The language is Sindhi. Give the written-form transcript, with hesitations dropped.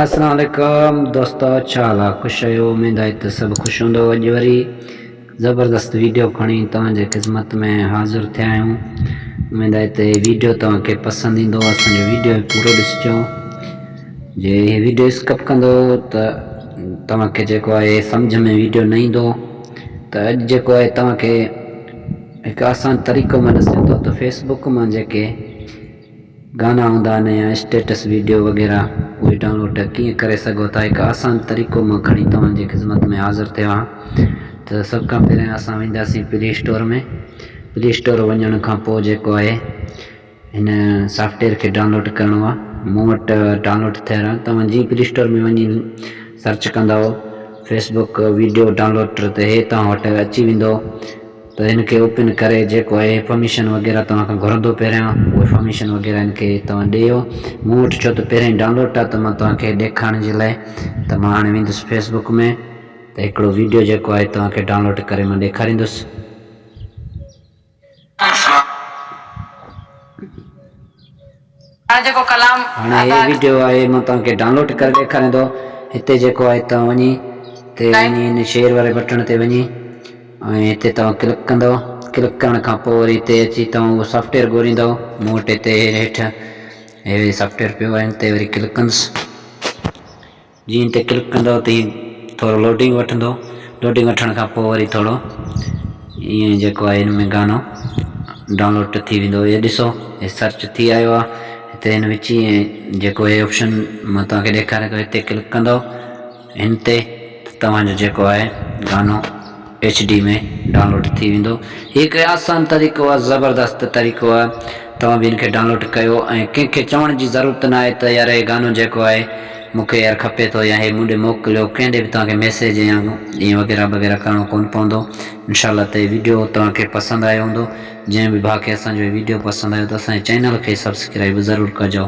اسلام عليڪم دوستو ڇا حال آ خوش آهيو اميد آهي ته سڀ خوش هوندو اڄ وري زبردست ويڊيو کڻي توهان جي خدمت ۾ حاضر ٿيا آهيون اميد آهي ته هي ويڊيو توهان کي پسند ايندو اسان جو ويڊيو پورو ڏسجو جي هي ويڊيو اسڪپ ڪندو ته توهان کي جيڪو آهي سمجھ ۾ ويڊيو نه ايندو ته اڄ جيڪو آهي توهان کي هڪ آسان طريقو مان ڏسيان ٿو ته فيسبوڪ مان جيڪي گانا هوندا آهن يا اسٽيٽس ويڊيو وغيره اهي ڊائونلوڊ ڪيئن ڪري سگهو ٿا هڪ آسان طريقو مان کڻي توهان جي خدمت ۾ حاضر ٿيو آهيان ته سڀ کان پهريان اسان وينداسين پلي اسٽور ۾ پلي اسٽور وڃڻ کان پوء جيڪو آهي هن سافٽويئر کي ڊائونلوڊ ڪرڻو آهي مون وٽ ڊائونلوڊ ٿيل آهي توهان جيئن پلي اسٽور ۾ وڃي سرچ ڪندؤ فيسبوڪ ويڊيو ڊائونلوڊ ته هي توهان وٽ اچي ويندو ته هن کي اوپن ڪري جيڪو آهي پرميشن وغيره توهان کان گهرندو پهريان اهي پرميشن وغيره هن کي توهان ڏيو مون وٽ ڇو ته پهريان ڊائونلوڊ آهي ته مان توهان کي ڏيکارڻ جي لاء ته مان هاڻي ويندس فيسبوڪ ۾ ته هڪڙو ويڊيو جيڪو آهي توهان کي ڊائونلوڊ ڪري مان ڏيکاريندس. هاڻي جيڪو ڪلام هاڻي هي ادا ويڊيو آهي مان توهان کي ڊائونلوڊ ڪري ڏيکاريان ٿو هتي جيڪو آهي توهان وڃي هتي وڃي هن شيئر واري بٽڻ تي وڃي ۽ هتي توهان ڪلڪ ڪندو ڪلڪ ڪرڻ کان پوء وري هتي اچي توهان اهو سافٽويئر ڳوليندو مون وٽ هتي هيٺ هي سافٽويئر پيو آهي هن تي وري ڪلڪ ڪندس جيئن هن تي ڪلڪ ڪندو تيئن ٿورو لوڊنگ وٺندو لوڊنگ وٺڻ کان پوء وري ٿورو ائين جيڪو آهي هن ۾ گانو ڊائونلوڊ ٿي ويندو هي ڏسو هي سرچ ٿي آيو آهي هتي هن وچ جيڪو هي آپشن مان توهان کي ڏيکاريان ٿو هتي ڪلڪ ڪندو هن تي ته توهان جو جيڪو آهي گانو ايڇ ڊي ۾ ڊائونلوڊ ٿي ويندو. هي هڪ آسان طريقو آهي زبردست طريقو آهي توهان به هن کي ڊائونلوڊ ڪيو ۽ ڪنهن کي چوڻ جي ضرورت نه آهي ته يار هي گانو جيڪو آهي مون کي يار کپي ٿو يا هي مون ڏي موڪليو ڪنهن ڏي به توهان کي ميسيج يا ائين وغيره وغيره ڪرڻو ڪونه پوندو انشاء الله ته هي ويڊيو توهان کي پسند آيو هوندو جنهن به ڀاء کي اسان جو هي ويڊيو پسند آيو ته اسان جي چينل کي سبسڪرائب ضرور ڪجو.